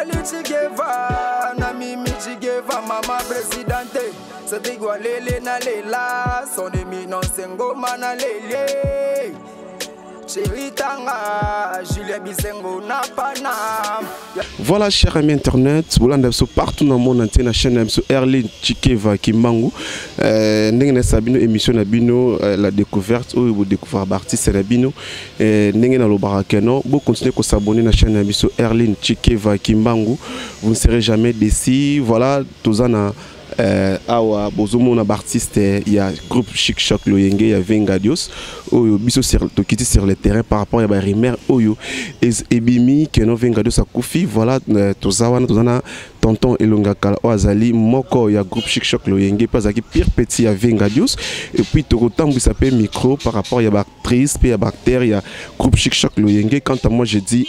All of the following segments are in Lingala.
Ali Chikeva na Mimi Chikeva, mama presidente. Cédric Walele na Lela, son éminence Ngoma na Lele. Chéri Tanga, Julien Bisengo na Panam. Voilà, chers amis internet, bolanda biso partout dans le monde entier, na chaîne na biso Erlin Chikeva Kimbangu. Ndenge na sabino émission na bino la découverte oyo bo découvrir ba artiste na bino. Ndenge na lobaka que non, bo continuer ko s'abonner na chaîne na biso Erlin Chikeva Kimbangu, vous ne serez jamais déçus. Voilà, tozana awa bozomona ba artiste ya groupe Chic Choc Loyenge ya Venga Dios oyo biso sur tokiti sur le terrain par rapport ya ba rumeur oyo ebimi que no Venga Dios akufi. Voilà, toza wana, toza na tonton Elonga Kala oyo azali moko ya groupe Chic Choc Loyenge pe azalaki pire petit ya Venga Dios. Et puis tokotambwisa pe micro par rapport ya ba actrice pe ya ba acteur ya groupe Chic Choc Loyenge. Quant à moi, je dis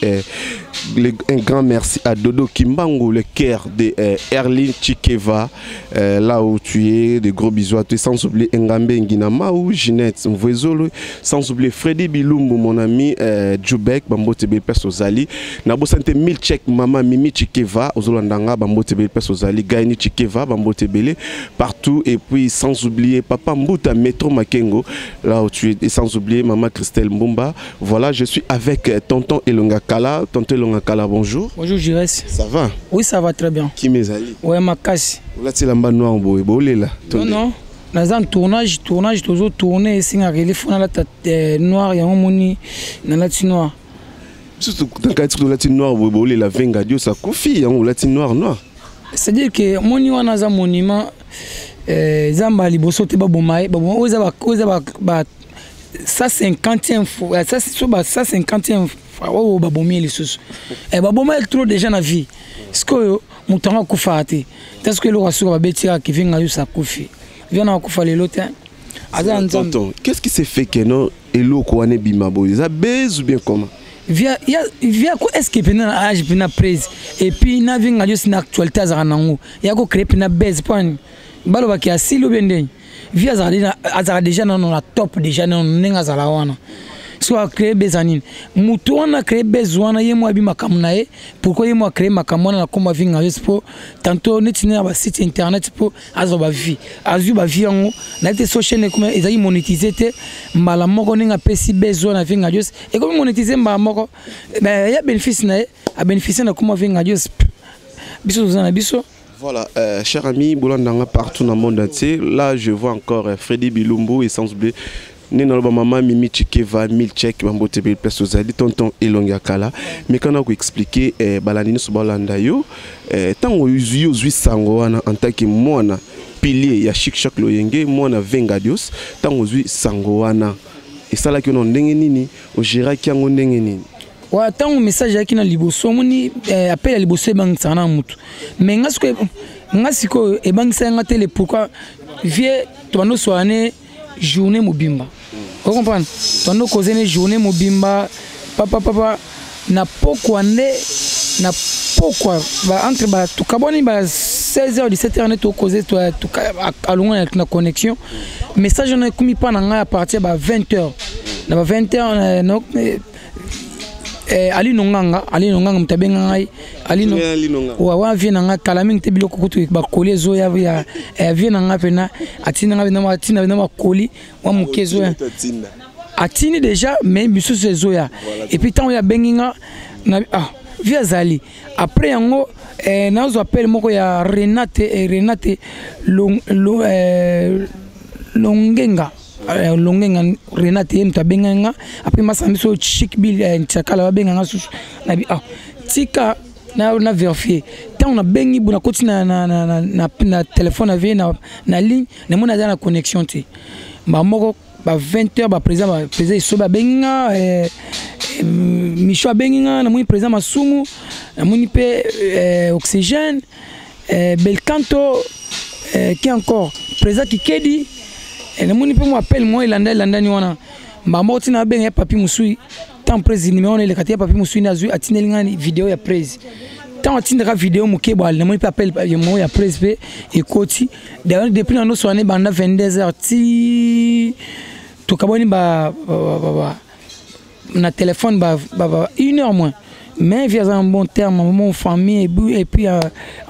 un grand merci à Dodo Kimbangu, le cœur de Erlin Chikeva, là où tu es, de gros bisous à toi, sans oublier Ngambe Nginamaou, Ginette Mvezolo, sans oublier Freddy Bilumbu, mon ami Djoubek, Bambo Tebe Pes Ozali, Nabo Sante Milchek, Mama Mimi Chikeva, Ozolandanga, Bambo Tebe Pes Ozali, Gaini Chikeva, Bambo Tebele, partout, et puis sans oublier Papa Mbuta, Metro Makengo, là où tu es, et sans oublier Mama Christelle Mbumba. Voilà, je suis avec Tonton Elonga Kala. Tonton Elonga Kala, bonjour. Bonjour Jires. Ça va? Oui, ça va très bien. Qui mes alliés? Ouais, Makasi. Là, c'est lamba noir, boy, boy, là. Non, non. Dans un tournage, tournage, toujours tourné, c'est un relief, on a la tête noire, il y a un moni, dans la tête noire. Surtout, dans le cadre de la tête noire, boy, boy, la Venga Dios, ça confie, hein, la tête noire, noire. C'est-à-dire que moni wana aza monument, Zamba liboso te baboma ye, baboma, oyo eza ba, oyo eza ba, ba, 150e fois, ça, c'est soit ba 150e fois, oyo babomi ye lisusu. Baboma ye trop déjà na vie. Sikoyo, moto yango akufa te. Parce que eloko asuka babeti kaka Kevin Ngayusa akufi. Viens na akufa lelo te. Aza nzambe. Tonton, qu'est-ce qui s'est fait que non eloko wana ebima boye? Eza buzz ou bien comment? Via, ya, via ko est-ce que pena na âge pena prise et puis na vinga yo na actualité azaka nango ya ko créer pena buzz point balo ba ki asilo bien ndeni via azaka déjà, azaka déjà na na top déjà na ndenge azala wana so a créer buzz nini mutu wana créer buzz wana ye mo abi makambo na ye. Pourquoi ye mo a créer makambo wana na komba vinga yo po tantôt neti na ba site internet po azwa ba vie azwi ba vie yango na te so chaîne comme ezali monétiser te mbala moko ndenge apesi buzz wana vinga yo et comme monétiser mbala moko ben ya bénéfice na ye a bénéficier na komba vinga yo biso toza na biso. Voilà, chers amis, Bolandanga partout dans le monde entier. Là, je vois encore Freddy Bilumbu et sans oublier Nena Loba Mama Mimi Chikeva, Milchek, Bambo Tebe, Place aux Ali, Tonton Elonga Kala. Mais quand on a expliqué, Balandino Sobalanda yo, tant que yo zui sango wana en tant que mwana pilier ya Chic Choc Loyenge, mwana Venga Dios, tant que zui sango wana. Et ça là que non ndenge nini, o géraki yango ndenge nini. Ouais, tant que message yaki na liboso, moni appel ya liboso ebangisa na mutu. Mais nga siko, nga siko ebangisa nga tele pourquoi vie tobando soigner journée mobimba. Vous comprenez? Tobando causer journée mobimba, papa papa na pokwa nde na pokwa ba entre ba tukaboni ba 16h 17h ne to causer to tuka alonga na connexion. Message on ekomi pa na nga à partir ba 20h. Na ba 20h no, Ali Nonganga, Ali Nonganga mutabenga ngai, Ali no Ye Ali Nonganga. Wa, wa vie nanga kala mingi te biloko kutu ba colis zo ya, ya, vie nanga pena, atina nga pena, atina pena ba colis, wa moke zo ya. Atina. Atini déjà mais misusu zo ya. Voilà. Et puis tant ya bengi nga na, ah, vie azali. Après yango, nazo appel moko ya Renate, Renate Long, Long, Longenga. Longenga Renate ye moto abenga nga. Après masa biso Chic Bill, Ntsakala babenga nga susu. Na bi, ah, tika na, na vérifier. Tant na bengi bu na koti na, na, na, na, na, na téléphone na vie, na, na ligne, na mona aza na connexion te. Ba moko, ba 20 heures, ba président, ba président Isobe abengi nga, Micho abengi nga, na moni président Masumu, na moni pe Oxygène, Belcanto, qui encore président Kikedi. Et namoni pe mo appel moi elanda elanda ni wana. Ba moko tina abenga ya papi Musui, tant président numéro na elekati ya papi Musui na zui atineli nga ni vidéo ya presse. Tant atindaka vidéo moke bo namoni pe appel ya mo ya presse pe ekoti. D'ailleurs depuis na noso ane banda vingt-deux heures ti tokaboni ba, ba, ba, ba, ba, na téléphone ba, ba, ba, une heure moins. Mais vieux aza en bon terme, bon famille et puis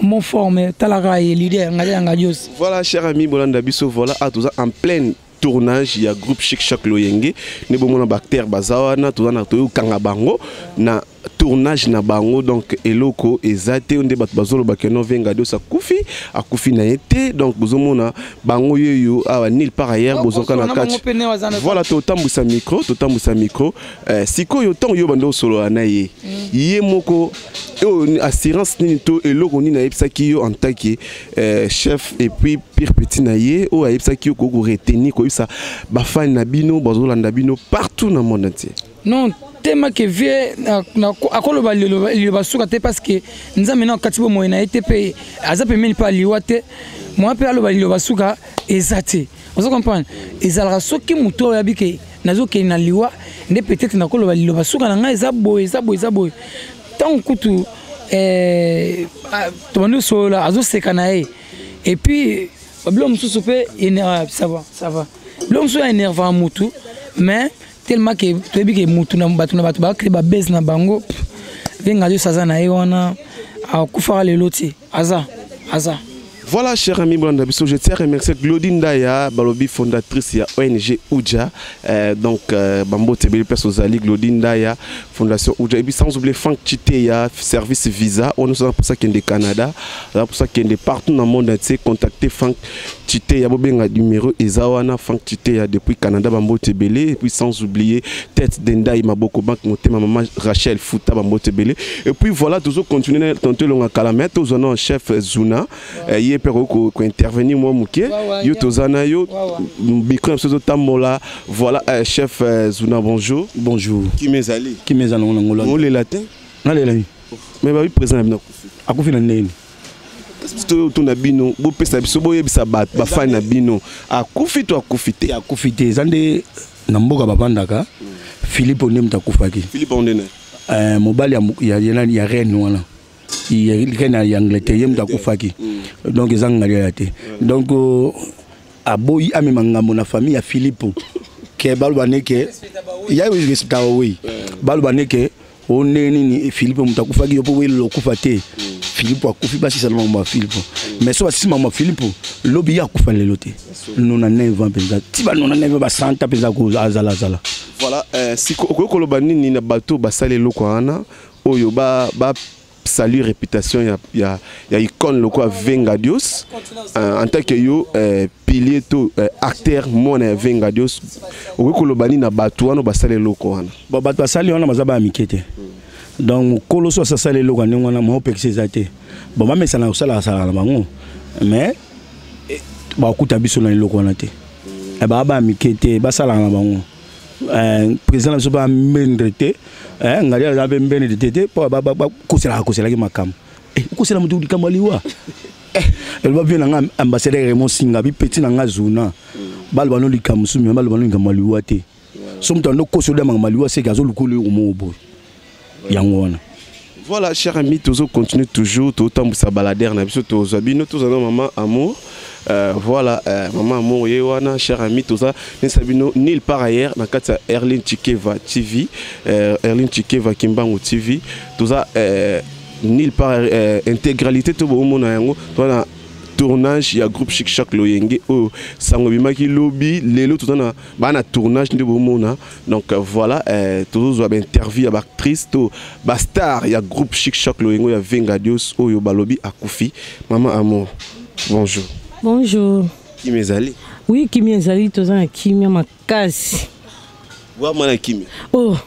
bon forme, talaka ye leader ngai yanga dios. Voilà, cher ami bolanda biso, voilà, a toza en pleine tournage ya groupe Chic Choc Loyenge ne bomona bactère baza wana, toza na toyokanga bango na tournage na bango. Donc eloko eza te nde bato bazoloba ke no Venga Dios akufi, akufi na ye te. Donc bozomona bango yeyo awa nil par ailleurs, bozoka na kati. Voilà, totambwisa micro, totambwisa micro. Sikoyo ntango yo banda osolola na ye, ye moko oyo assurance nini to eloko nini ayebisaki yo en tant que chef et puis pire petit na ye, oyo ayebisaki yo koki koretenir, koyebisa bafani na bino bazolanda bino partout na monde entier? Non, tema ke vieux akoloba liloba suka te, parce que Nzambe na akati bomoi na ye te, mpe aza pembeni mpe aliwa te. Mwa mpe aloba liloba suka eza te. Ozo comprendre, ezalaka soki motu oyo oyabi ke nazokende na liwa nde peut-être nakoloba liloba suka na ngai eza boye, eza boye, eza boye. Ntango kutu tobandi osolola, azoseka na ye. Et puis biloko mosusu mpe, ça va, ça va, biloko mosusu ya énervaka motu, mais tellement ke toyebi ke mutu na bato na bato bacrée babase na bango. Venga Dios aza na ye wana, akufaka lelo te, aza aza. Voilà, cher ami bolanda biso, je tiens à remercier Claudine Daya, balobi fondatrice ya ONG Uja. Donc, bambote ebele place ozali, Claudine Daya, Fondation Uja. Et puis sans oublier Franck Chiteya, service visa. On nous pour ça qui est de Canada, pour ça qui est de partout dans le monde entier. Contactez Franck Chiteya, bobenga numéro eza wana, Franck Chiteya depuis Canada, bambote ebele. Et puis sans oublier Tête Dendai Maboko Bank Motema, Maman Rachel Fouta, bambote ebele. Et puis voilà, toujours continuer tantôt longa kalamet, tous en chef Zuna. Ye mpe kointervenir mwa moke, yo toza na yo, micro na biso ezotambola. Voilà, chef Zuna, bonjour. Bonjour. Kimi ezali? Kimi eza nango nango. Olela te? Nalela nini? Mais babi président na bino akufi. Akufi na ndeni? Totuna bino, bopesa biso, boyebisa bato bafani na bino, akufi to akufi te? Akufi te. Eza nde na mboka bavandaka, Philippe nde moto akufaki. Philippe ondene? Mobali ya reine wana, reine ya Angleterre, ye moto akufaki. Donc eza ngalia te. Donc aboyi amema ngambo na famille ya Philippe ke baloba ne ke ya respectaka wei, baloba ne ke o ndenge nini Philippe moto akufaki, yo mpo welela okufa te. Philippe akufi, basisa makambo ya Philippe. Mais so basisi makambo ya Philippe, lobi ye akufa lelo te. 99 ans mpenza, ti ba 99, ba 100 mpenza azala azala. Voilà, siko okoki koloba nini na bato basali eloko wana oyo ba salir réputation ya icône lokola Venga Dios, en tant que yo pilier to acteur mwana ya Venga Dios, okoki koloba nini na bato wana basali eloko wana? Bon, bato basali wana baza baya mike te. Donc mokolo so asasala eloko ya ndenge wana, maopekisa eza te. Bon, bamesana kosalaka salaka na bango, mais bakuta biso na eloko wana te. Baa baya mike te, basalaka na bango. Président na biso ba mbendre te, ngali aza mpe mbendre te te, mpo bakoselaka koselaki makambo, okosela moto likambo aliwa. Eloba vie na nga ambassadeur Raymond Singa, bi petit na nga Zuna, baloba no likambo mosusu, me baloba no likambo aliwa te. So moto ando koso olia makambo aliwa, seke azoluka eloko moko boye, yango wana. Voilà, cher ami, tozo continue toujours, totambwisa baladere na biso, tozwa bino, tozwa na Mama Amour. Voilà, Mama Amour ye wana. Cher ami, toza nesa bino nulle part ailleurs na kati ya Erlin Chikeva TV, Erlin Chikeva Kimbangu TV. Toza nulle part, intégralité to bomona yango. Toza na tournage ya groupe Chic Choc Loyenge oyo sango ebimaki lobi, lelo toza na baa na tournage nde bomona. Donc voilà, tozozwa bainterview ya baactrice to bastar ya groupe Chic Choc Loyenge oyo ya Venga Dios oyo balobi akufi. Mama Amour, bonjour. Bonjour. Kimia ezali? Oui, kimia ezali, toza na kimia makasi. Wa mwana kimia. Oh,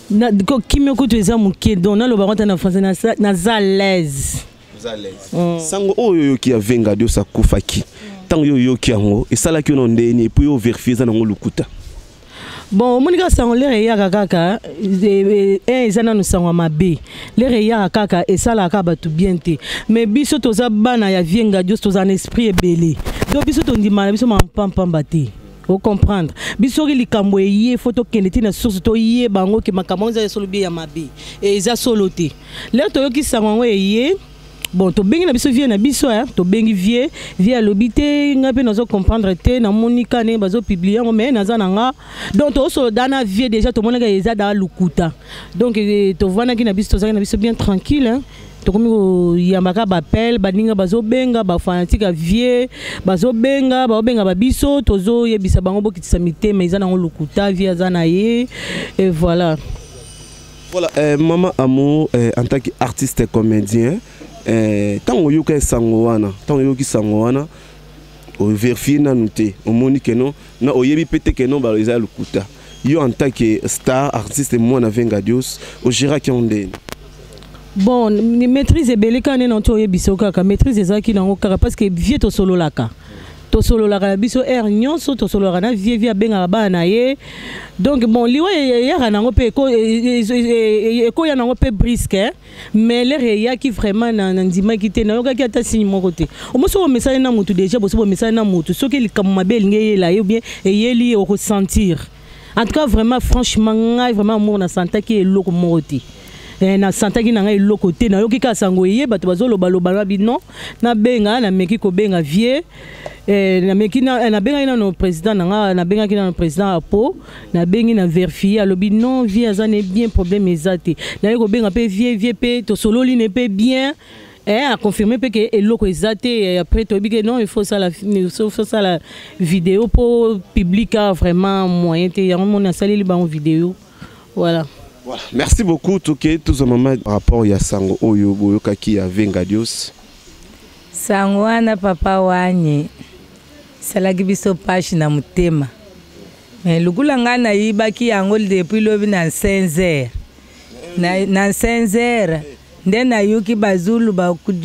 na, kimia kutu eza moke, donc naloba ata na français, naza à l'aise. Sango oyo oyoki ya Venga Dios akufaki, ntango yo oyoki yango, esalaki yo na ndeni? Et puis yo vérifie, eza nango lokuta? Bon, omoni kaka sango lere eyaka kaka, eza nanu sango ya mabe. Lere eyaka kaka, esalaka kaka bato bien te. Mais biso toza bana ya vieux Ngadios, toza na esprit ebele, donc biso tondimaka na biso mampampamba te. Ocomprendre? Biso soki likambo eye, fo tokende ti na source, toyeba yango ke makambo yango eza solo bie ya mabe, eza solo te. Lere toyoki sango yango eye. Bon, tobengi na biso vieux na biso, hein, tobengi vieux. Vieux alobi te, ngai mpe nazo comprendre te, namoni ka ndenge bazopublier yango, mais naza na nga. Donc tosolola na vieux déjà, tomonaka eza da lukuta. Donc tovandaki na biso, tozalaki na biso bien tranquille, hein. Tokomi koyambaka baappels, baninga bazobenga, bafanatiques ya vieux bazobenga, baobenga babiso, tozoyebisa bango bokitisa mitema, eza nango lokuta, vieux aza na ye, et voilà. Voilà, Maman Amour, en tant qu'artiste et comédien, ntango oyoka esango wana, ntango oyoki sango wana, ovérifier nanu te, omoni que non, na oyebi mpe te que non, eza lokuta. Yo, en tant que star, artiste, mwana Venga Dios, ogéraki yango ndeni? Bon, ni maîtrise ebele kaka nde na nti oyebisa yo kaka, maîtrise ezalaki nango kaka parce que vieux tosololaka, tosololaka na biso aire nyonso, tosololaka na vieux, vieux abengaka bana na ye. Donc bon, liwa eyaka nango mpe ekoya nango mpe brusque, mais l'heure eyaki vraiment na ndimaki te, nayokaki ata signe moko te. Omo soki omesani na motu déjà, boso bomesani na motu, soki likambo mabe elingi eyela ye ou bien eyeli ye, okosentir. En tout cas, vraiment, franchement, ngai vraiment, Amour, nasantaki eloko moko te. Nasantaki na ngai eloko te. Nayoki kaka sango eye, bato bazolobaloba, na bino nabenga, nameki kobenga vieux, nameki nabengaki nano président na nga, nabengaki nano président apo, nabengi na vérifier, alobi non, vieux aza ne bien, problème eza te. Naye kobenga mpe vieux, vieux mpe tosololi ne mpe bien, aconfirme mpe que eloko eza te. Après toyebi que non, il faut sala, il faut sala vidéo mpo public a vraiment moyen te. Yango moni asaleli bango vidéo, voilà. Voilà. Merci beaucoup Toke, tous maman, par rapport ya sango oyo boyokaki ya Venga Dios. Sango wana, papa wanyi, esalaki biso pasi na motema, mais lukula ngai nayibaki yango depuis lobi na 5 heures, na 5 heures nde nayoki bazulu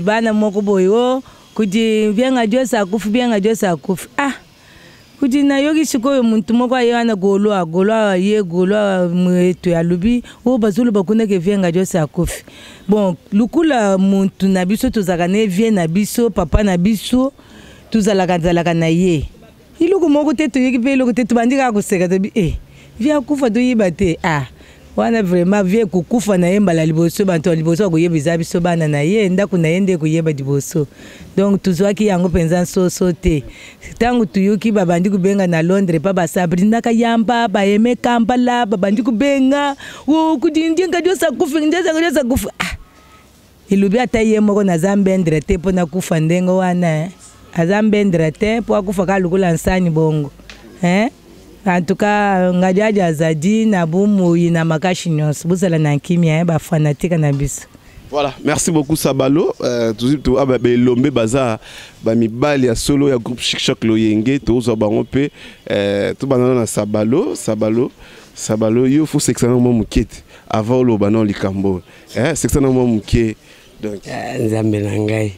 bana moko boye o kuti Venga Dios akufi, Venga Dios akufi. Ah, kuti nayoki sikoyo muntu moko aye wana Gaulois, Gaulois ye, Gaulois eto alobi oyo bazoloba kuna que Venga Dios akufi. Bon, lukula muntu na biso tozalaka na vieux na biso, papa na biso, tozalaka zalaka na ye, eloko moko te toyoki mpe eloko te. Tobandi kaka koseka, tobi e vieux akufa, toyeba te. Ah wana vraiment, vieux kokufa na ye mbala liboso, bato ya liboso bakoyeba eza biso bana na ye, ndako na ye nde koyeba liboso. Donc tozwaki yango mpenza nsoso te. Ntango toyoki babandi kobenga na Londres, pa basabrinaka yamba bayeme Kampala, babandi kobenga kuti Venga Dios akufi, Venga Dios akufi. Ah, elobi ata ye moko naza mbendre te mpo nakufa ndenge wana, aza mbendre te mpo akufa kaka lokola nsani bongo, eh? En tout cas, Ngadiadi azadi na bomoi na makasi nyonso, bozala na kimia, bafanatiques na biso. Voilà, merci beaucoup Sabalo. Toujours ah ba elombe baza ba mibali ya solo ya groupe Chic Choc Loyenge, tozwa bango pe to banana na Sabalo, Sabalo, Sabalo yo faut sekisa mo mukete avant loba non likambo. Sekisa mo muke. Donc Nzambe na ngai.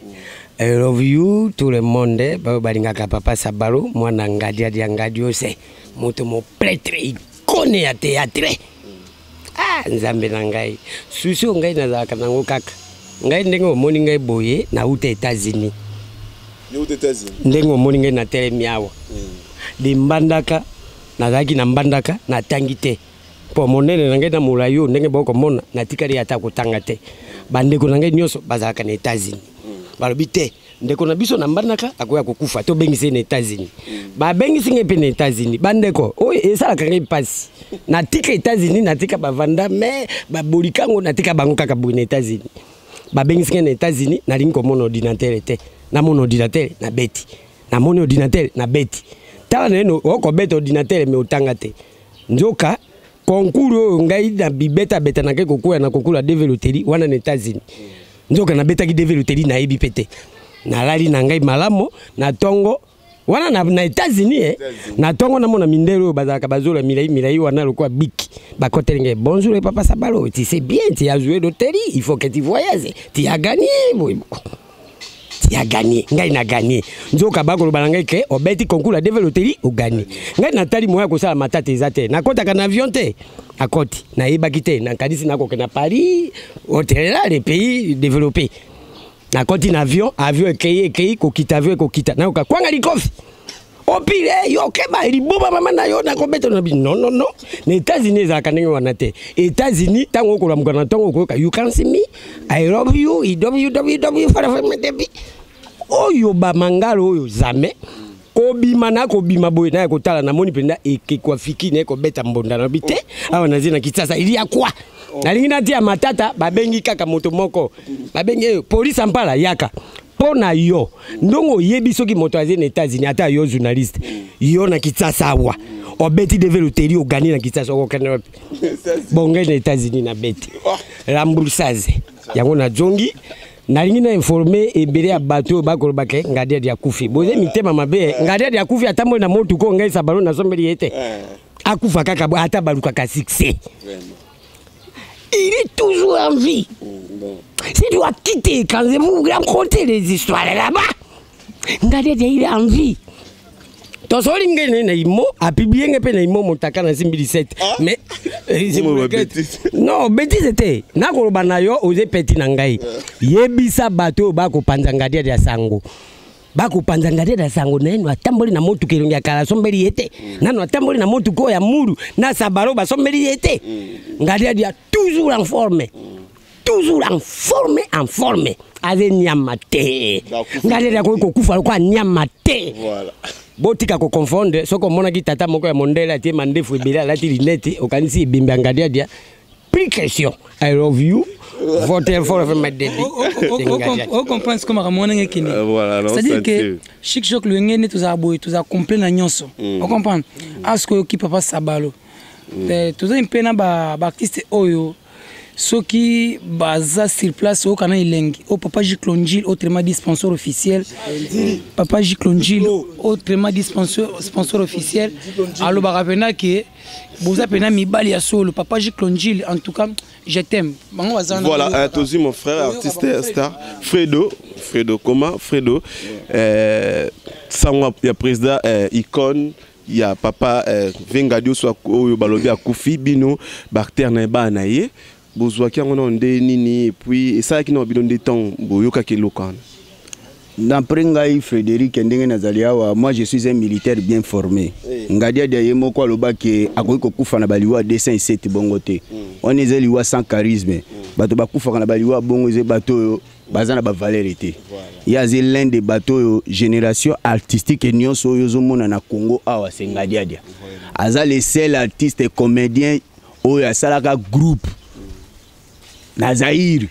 I love you tout le monde. Ba balingaka papa Sabalo, mwana Ngadiadi ya Ngadiose. Moto mo prêtre icône ya théâtre. Ah, Nzambe na ngai. Susi oyo ngai nazalaka nango kaka. Ngai ndenge omoni ngai boye, nauta États-Unis. Ndenge omoni ngai natelemi awa. Limbandaka, nazalaki na Mbandaka, natangi te. Mpo monene na ngai na molai oyo ndenge bokomona, natikali ata kotanga te. Bandeko na ngai nyonso bazalaka na États-Unis. Balobi te, ndeko na biso na Mbandaka akoya kokufa, tobengisi ye na États-Unis. Babengisi ngai mpe na États-Unis. Bandeko, oyo esalaka ngai mpasi, natika États-Unis, natika bavanda me babolikango, natika bango kaka boye na États-Unis. Babengisi ngai na États-Unis, nalingi komona ordinateur te. Namona ordinateur, nabeti, namoni ordinateur, nabeti. Tala na ye, okobeta ordinateur mais otanga te. Nzoka concours oyo ngai na bibetabeta, nake kokwea na concours ya DV loterie wana na États-Unis. Nzoka nabetaki DV loterie, nayebi mpe te. Nalali na ngai malamu na ntongo wana na États-Unis, na ntongo namona mindele oyo bazalaka bazola milai milai wana lokola biki, bakoteli ngai: "Bonjour papa Sabalo, tu sais bien, tu as joué loterie, il faut que tu voyages, tu as gagné." Boye tu as gagné, ngai na gagné. Nzoka bakoloba na ngai que obeti concours ya DV loterie, ogagné. Ngai natali moya kosala matata eza te, nakɔtaka na avion te, akɔti, nayebaki te, nakanisi nakokende na Paris, autre les pays développés. Nakɔti na avion, avion ekei, ekei kokita, avion ekokita, nayoka kwanga likofi. Opile yo keba liboma mama na yo nakobeta na bino. Non, non, non, na États-Unis ezalaka ndenge wana te. États-Unis, ntango okolamuka na ntongo, okoyoka "You can see me, I love you", www oyo bamangalo oyo jamais kobima na kobima boye. Naye kotala, namoni mpenza ekeko afiki naye kobeta mbonda na bi te. Awa nazi na Kinshasa, il y a quoi? Nalingi natia matata, babengi kaka moto moko, babengi eyo polise ampala yaka mpo na yo. Ndongo oyebi soki moto aza na États-Unis, ata yo journaliste, yo na Kinshasa awa obeti DV loterie, ogani na Kinshasa, okokende wapi? Bongai na États-Unis nabeti remboursage yango, nazongi. Nalingi na informe ebele ya bato oyo bakoloba ke Ngadiadi akufi. Boze mitema mabe. Ngadiadi akufi atamboli na motuka ngai Sabalo nasombeli ye te. Akufa kaka ata balukaka succès, il est toujours en vie. Si tu as quitté, quand vous racontez les histoires là-bas, Ngadiadi, il est en vie. Tosoli ngene na imo apublié nge mpe na imo motaka na simbi 17, mais non, bêtise te. Nakoloba na yo, oze petit na ngai, yebisa bato oyo bakopanza Ngadiadi ya sango, bakopanza Ngadiadi ya sango. Nano atamboli na motuka elongi ya kala, asombeli ye te. Nano atamboli na motuka oyo ya mulu na Sabalo, basombeli ye te. Ngadiadi ya toujours en forme, toujours en forme, en forme. Aze nyama te. Ngadiadi akoki kokufa lokola nyama te. Botika koconfondre. Soki omonaki tata moko ya mondele atie mandefu ebele, alati lunettes, okanisi ebembe ya Ngadiadia. Plus question. I love you, voter for my daddy. Ocomprendre sikoyo makambo wana ndenge ekende. C'est-à-dire que Chic Choc Loyenge nde tozala boye, tozala complet na nyonso. Ocomprendre aske oyoki papa Sabalo, tozali mpe na baartiste oyo soki baza sur place, oyoka na elengi oyo papa Giclongil, autrement dit sponsor officiel. Papa Giclongil, autrement dit sponsor officiel, alobaka mpena ke boza mpena mibali ya solo. Papa Giclongil, en tout cas je t'aime. Bango baza. Voilà, tozi mon frère artiste star Fredo. Fredo, comment Fredo, sango ya président icône ya papa Vengadi oso oyo balobi akufi, bino baacteur na ye, bana na ye, bozwaki yango nano nde nini? Et puis esalaki nano bino nde ntango boyokaki eloko wana? D'après ngai Frédéric, ndenge nazali awa, moi je suis un militaire bien formé. Ngadiadia ye moko alobaki akoki kokufa na baliwa 207 bongo te. Wana eza liwa sans charisme. Bato bakufaka na baliwa bongo eza bato oyo baza na bavaleur te. Ye aza l'un de bato oyo génération artistique nyonso oyo ozomona na Congo awa, se Ngadiadia aza le seul artiste comédien oyo asalaka groupe na Zaire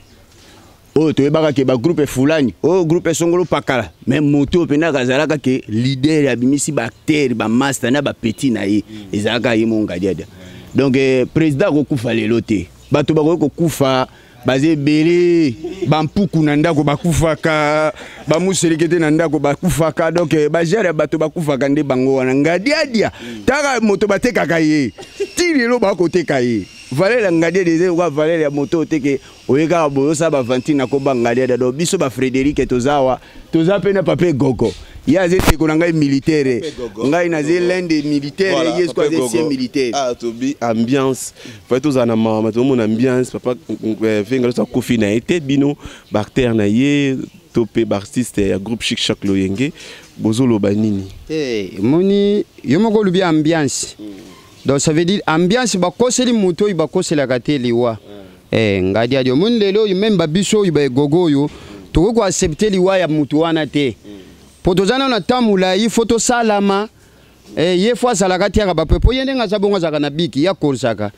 oyo toyebaka ke bagroupe fulani oyo, groupe songolo pakala, mais moto oyo mpenza azalaka ke leader, abimisi baacteur, bamaster na bapeti na ye, ezalaka ye mo Ngadiadia. Donc président akokufa lelo te. Bato bakoki kokufa baza ebele. Bampuku na ndako bakufaka, bamuseleke te na ndako bakufaka. Donc bagere ya bato bakufaka nde bango wana. Ngadiadia taka moto batekaka ye ti lelo, bakoteka ye. Valeur ya Ngadiadia eza lokola valeur ya moto oteke oye kaka boye, osala bavantine na komba Ngadiadia. Donc biso bafrédérike toza awa, toza mpe na papa Egogo. Ye aza ndeko na ngai militaire, ngai naza l'un des militaire, ye siko aza ancien militaire. Ah, tobi ambiance fai tozala na mawa, tomona ambiance. Papa Venga loso akufi na ye te, bino baacteur na ye to mpe baartiste ya groupe Chic Choc Loyenge, bozoloba nini? Te, moni yo moko olobi ambiance. Donc ça veut dire ambiance bakoseli moto oyo bakoselaka te liwa. Ngadiadi, omoni lelo oyo même babiso oyo baegogo oyo tokoki koaccepte liwa ya motu wana te, mpo toza nano na temps molai, fo tosalama. Ye fo azalaka tiaka bape, mpo ye ndenge aza bongo, azalaka na biki ye akorsaka.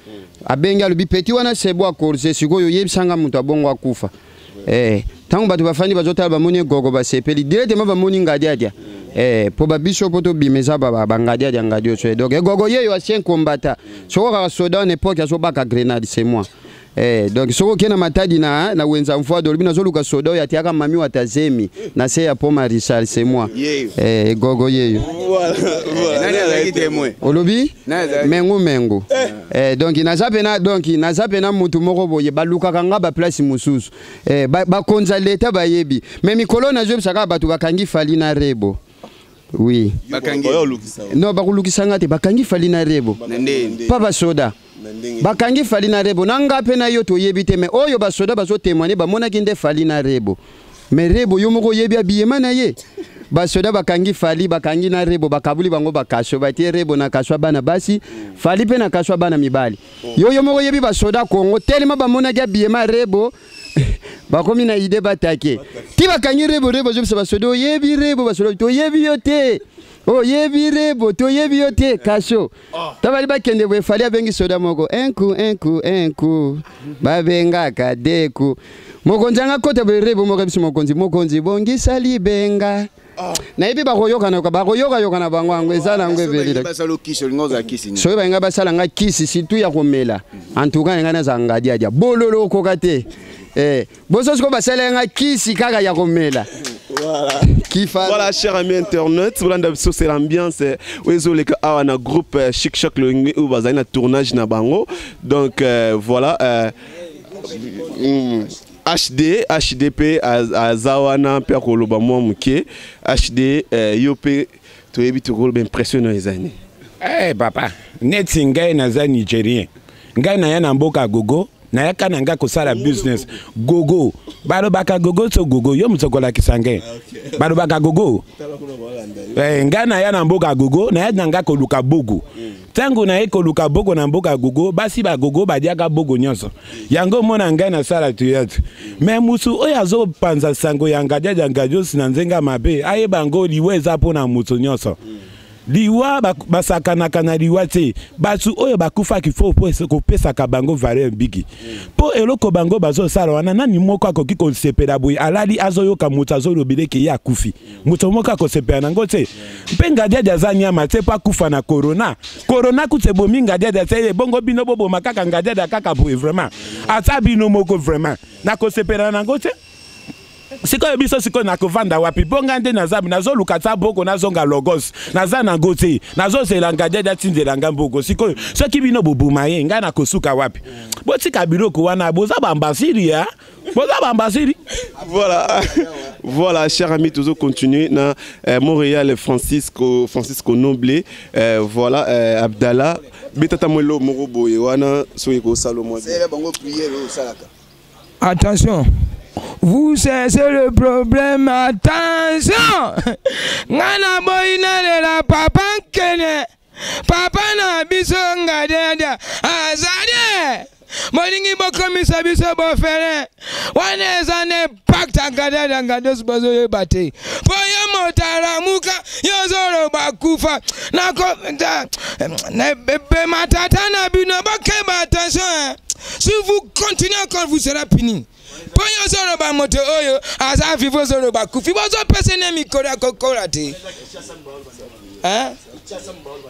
Abengi, alobi petit wana sebo akorse. Sikoyo oyebisanga moto abongo akufa. Ntango bato bafandi bazotala, bamoni egogo, basepeli directement, bamoni Ngadiadia. Mpo babiso mpo tobima eza bangadiadia ngadi oso. Donc egogo yeyo ancien combattant, soko kaka soda na époque azobaka grenade, c'est moi. Donc soki okei na Matadi na wenza mfwado, olobi nazoluka soda oyo atiaka mami watazemi na se ya poma Richard, c'est moi. Egogo yeyo. Olobi mengu mengu. Donc naza pena, donc naza pena mutu moko boye balukaka nga baplace mosusu. Bakonza leta bayebi me mikolo nazoyebisa kaka bato bakangi Fali na Rebo. Oui, non, bakolukisa nga te. Bakangi Fali na Rebo pa basoda, bakangi Fali na Rebo na nga mpe na yo toyebi te. Me oyo basoda bazotémoigne, bamonaki nde Fali na Rebo. Me Rebo yo moko oyebi abiyema na ye. Basoda bakangi Fally, bakangi na Rebo, bakabuli bango bakasho, batie Rebo na kasho bana basi, Fally mpe na kasho bana mibali. Yo yo moko oyebi basoda Kongo telema bamonaki abiyema Rebo, bakomi na ide batake ti bakangi Rebo. Rebo azobisa basoda: "Oyebi Rebo?" Basoda: "Toyebi yo te." "Oyebi Rebo?" "Toyebi yo te." Kasho to bali bakende boye, Fally abengi soda moko: "Un coup, un coup, un coup, babengaka deux coups." Mokonzi anga kota boye, Rebo moko biso: "Mokonzi, mokonzi, bongisa libenga." Nayebi bakoyokana, bakoyokayoka na bango. Yango eza nango ebeli. Soki balinga basala nga kisi, surtout ya komela, en tout cas nga nazala ngadiadia bololo okoka te. Boso sikoyo basala nga kisi kaka ya komela. Voilà. Voilà, chers amis internautes, voilà, c'est l'ambiance oyo ezoleka awa na groupe Chic Choc Loyenge oyo bazali na tournage na bango. Donc voilà, HD HDP aza wana mpe akoloba mwa moke. HD, yo mpe toyebi, tokoloba impression no eza nini? Eh papa, neti ngai naza Nigérien, ngai naya na mboka gogo, nayaka na ngai kosala business gogo. Balobaka gogo so gogo, yo moto okolakisa ngai balobaka gogo. Ngai naya na mboka gogo, naya na ngai koluka bogo. Ntango naye koluka bogo na mboka gogo, basi bagogo badiaka bogo nyonso. Yango mona ngai nasala théâtre, mais musu oyo azopanza sango ya ngadiadia ngadiosi na nzenga mabe, ayeba yango, liwa eza mpo na moto nyonso. Liwa basakanaka na liwa te. Bato oyo bakufaki, fo kopesaka bango valeur mbiki, mpo eloko bango bazosala wana, nani moko akoki kosepela boye? Alali, azoyoka moto azolobela eke ye akufi, moto moko akosepela nango te. Mpe ngadiadi aza nyama te mpo akufa na corona. Corona kutu ebomi ngadiadi te, ebongo bino boboma kaka ngadiadi kaka boye? Vraiment, ata bino moko, vraiment nakosepela nango te. Sikoyo biso sikoyo nakovanda wapi? Mpo ngai nde naza nazoluka ta boko, nazonga Lagos, naza nango te, nazozela ngadiadi atindela nga mboko. Sikoyo soki bino boboma ye, ngai nakosuka wapi? Botika biloko wana, boza bambasiri ya boza bambasiri. Voilà, cher ami, toujours continuer na Montréal, Francisco, Francisco Noblé, voilà, Abdallah, betata mwelo moko boye wana soki kosala mwa. Attention, vous cessez le problème, attention. Nga na boyi nalela papa nkene, papa na biso ngadiadia azali. Bolingi bokomisa biso bofele wana, eza na impact ya ngadiadia ngadosi bozoyeba te. Mpo yo moto alamuka, yo ozoloba kufa nako bema tata na bino. Bokeba, attention hein. Si vous continuez encore, vous serez puni. Mpo yo ozoloba moto oyo aza vivant, ozoloba kufi, bozopesa ne mikolo ya kokola te. Hein?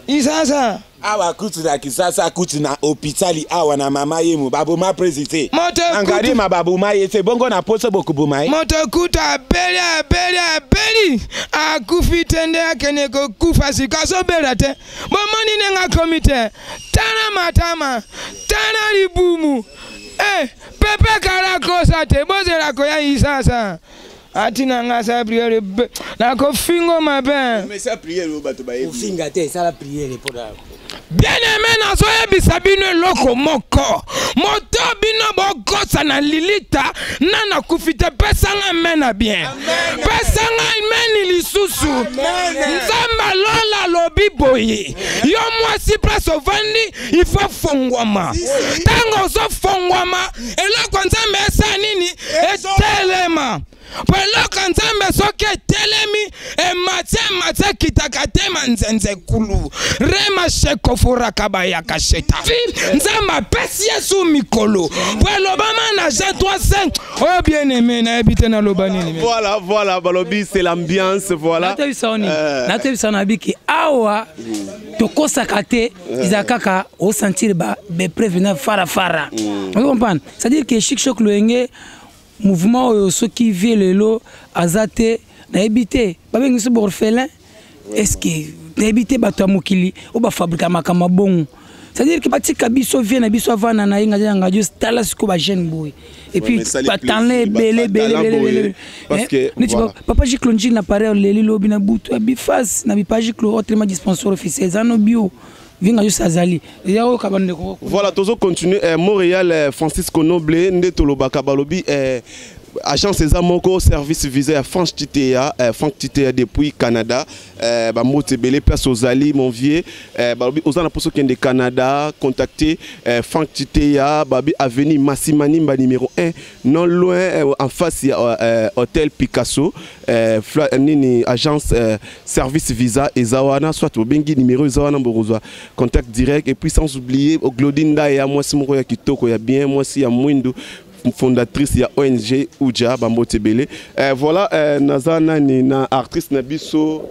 Isasa. Awa kutu na Kisasa, kutu na hopitali awa na mama yemu, baboma président. Moto na Ngarima baboma ye te, bongo na poso bokoboma ye? Moto kutu abeli, abeli, abeli, akufi te, nde akende kokufa sika azobela te. Bomoni ndenge akomi te? Tala matama, tala libumu. Eh, pepe kala kosa te, bozela koya Isasa atina nga sa prière nakofingo mabe. Ofinga te, esala prière mpona Bien aimé, nazoyebisa bino eloko moko: moto bino bokosa na lilita na nakufi te. Pesanga amen bien, pesanga amen lisusu. Nzambe alola alobi boye: yo mwasi, place ovandi, il faut fongwama. Ntango ozofongwama, eloko Nzambe esala nini? Etelema. Po eloko Nzambe soki etelemi, emati, emati, ekitaka te. Manzenze kulu rema shekofuraka bayaka sheta. Nzambe apesi Yesu mikolo, po elobama na Jean 3:5. Oyo bien aimé, nayebi te naloba nini. Voilà, balobi c'est l'ambiance, voilà. Natoyebisa nini? Natoyebisa na biki awa tokosaka te, eza kaka osentir bapreuve na farafara. Ozo comprendre? C'est à dire que Chic Choc Loyenge, mouvement oyo, soki vie lelo aza te, nayebi te babengi biso baorphelin. Est ce que nayebi te bato ya mokili oyo bafabrika makambo ya bongo? C'est-à-dire que batika biso vie na biso avanda na ye nga yanga jo. Tala sikoyo bajeune boye, et puis batalent ebele ebele. Neti papa Giclo Njili na pareil, oleli lobi na butu ya bifase na bipa Giclo otelema, dispenseur officiel eza no bio vinga nyonso azali eza oyoka bandeko. Voilà, tozo continuer, Montréal, Francisco Noble, nde tolobaka balobi. Agence eza moko service visa ya France Titea, Franck Titea depuis Canada, bambote ebele place ozali mon vieux, balobi oza na poso kende Canada, contacter Franck Titea, babi avenue Massimanimba numéro 1, non loin, en face ya hôtel Picasso, nini agence service visa eza wana, soit obengi numéro eza wana, bokozwa contact direct. Et puis sans oublier Glodine Ndaya, mwasi moko ya kitoko ya bien, mwasi ya mwindu, fondatrice ya ONG Uja, bambote ebele. Voilà, naza nani na actrice na biso,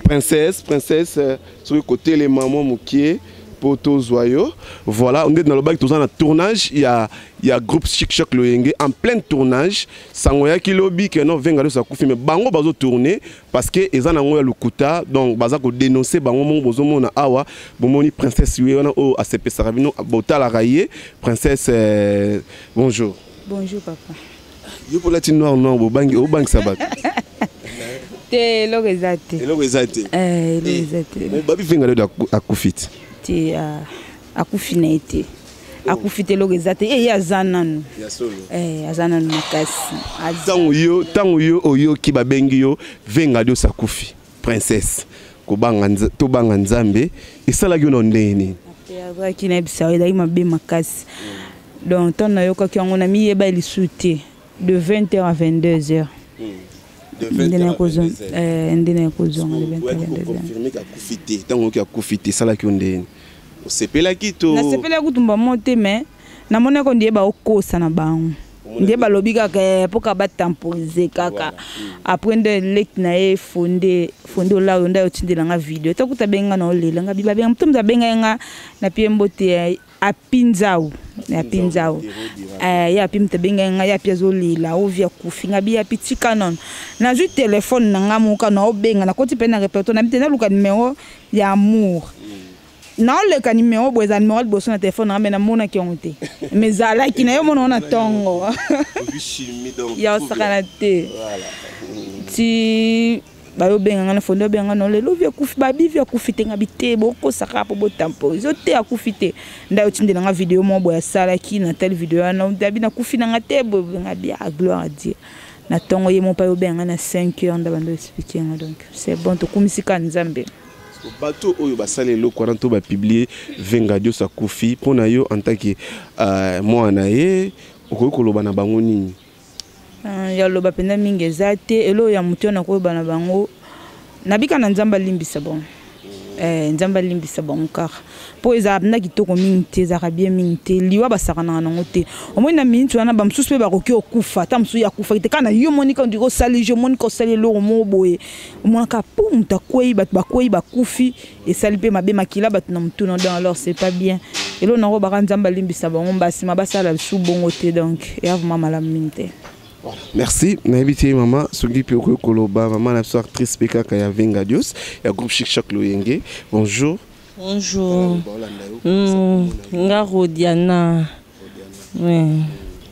princesse, soki kotelema mwa mokie po tozwa yo. Voilà, nde nalobaki toza na tournage ya groupe Chic Choc Loyenge, en plein tournage. Sango yaki lobi ke non, Venga Dios akufi, mais bango bazo tourner parce que eza nango ya lokuta, donc baza ko dénoncer bango mongo. Bozomona awa, bomoni princesse ye wana oyo asepesaka bino, botalaka ye. Princesse, bonjour. Bonjour papa. Yo mpo olati noir noir, bobangi obangisa bato. Te, eloko eza te. Eloko eza te? Eh, eloko eza te. Babi Venga Dios akufi te? Te, akufi na ye te, akufi te, eloko eza te. Ye aza nanu. Ya solo? Eh, aza nanu makasi. Ntango yo oyoki babengi yo Venga Dios akufi, princesse, kobanga tobanga Nzambe, esalaki yo na ndenge nini? Azalaki nayebisa yo, ezalaki mabe makasi. Donc ntango nayokaki yango, namiyeba lisusu te, de 20 heures à 22 heures. Nde nakozonga de 20 heures à 22 heures. Confirme akufi te. Ntango oyoki akufi te, esalaki yo ndenge? Osepelaki to? Nasepelaki kutumba mo te, mais namonaki ndie baokosa na bango, nde balobi kaka mpo kaka batemporiser kaka. Après nde leki na ye Fonde, Fonde Olayo, nde ayotindelanga video. Takuta abenga na olela nga, babenga moto, moto abengai nga na pie mbote, Api Nzau, Api Nzau, ye api moto abengai nga. Ye api azolela ovi akufi. Nga bi api tika nono, nazwi telefone na nga moka, naobenga, nakoti mpe na répertoire, nabi te naluka numero ya amour. Naoleka numero boye, eza numero liboso na telefone nanga, me namonaki yango te, mais ezalaki na yo mona ngo na ntongo ya osakana te. Ti bayobenga nga na Fonde, obenga nga na lelo, vi akufi, babi vi akufi te. Nga bi te, bokosaka mpo botemporise te, akufi te. Nde ayotindela nga video moko boye asalaki na telle video wana, abi nakufi na nga te boye. Nga bi ah, gloire à Dieu. Na ntongo ye mo mpe ayobenga nga na 5 heures, nde bando expliquer nga. Donc c'est bon, tokumisi ka Nzambe. Bato oyo basala eloko wana to bapublier Venga Dios akufi, mpo na yo en tant que mwana na ye, okoki koloba na bango nini? Ya loba mpenza mingi eza te. Eloko ya motu oyo nakoyeba na bango, nabika na Nzambe alimbisa bango. Nzambe alimbisa bango kaka, mpo ezalaka mpenza kitoko mingi te, ezalaka bien mingi te. Liwa basakanaka nango te. Omoni na miniti wana, bamosusu mpe bakoki okufa, ata mosusu ye akufaki te, kaka na yo monika ondiki osali je monika osali eloko moko boye, omonaka pu moto akwei, bato bakwei, bakufi, esali mpe mabe, makila bato na motuna. Donc alors c'est pas bien. Eloko nango baka Nzambe alimbisa bango, mbasima basala lisusu bongo te. Donc eya vraiment malamu mingi te. Merci. Nayebi te mama soki mpe okoki koloba, mama na biso actrice mpe kaka ya Venga Dios, ya groupe Chic Choc Loyenge. Bonjour. Bonjour. Nga Rodiana. Oui.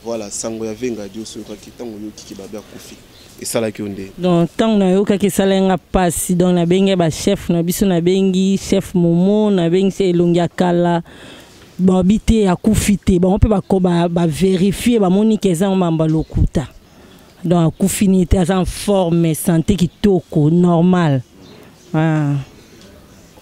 Voilà, sango ya Venga Dios oyokaki, ntango oyokiki babe akufi, esalaki yo nde? Donc ntango nayokaki, esalaki nga mpasi. Donc nabengi bachef na biso, nabengi chef Momo, nabengi se elongi ya kala, babi te akufi te. Bango mpe bavérifier, bamoni ke eza mambo ya lokuta. Donc akufi nini te, aza en forme, santé kitoko, normal, ah.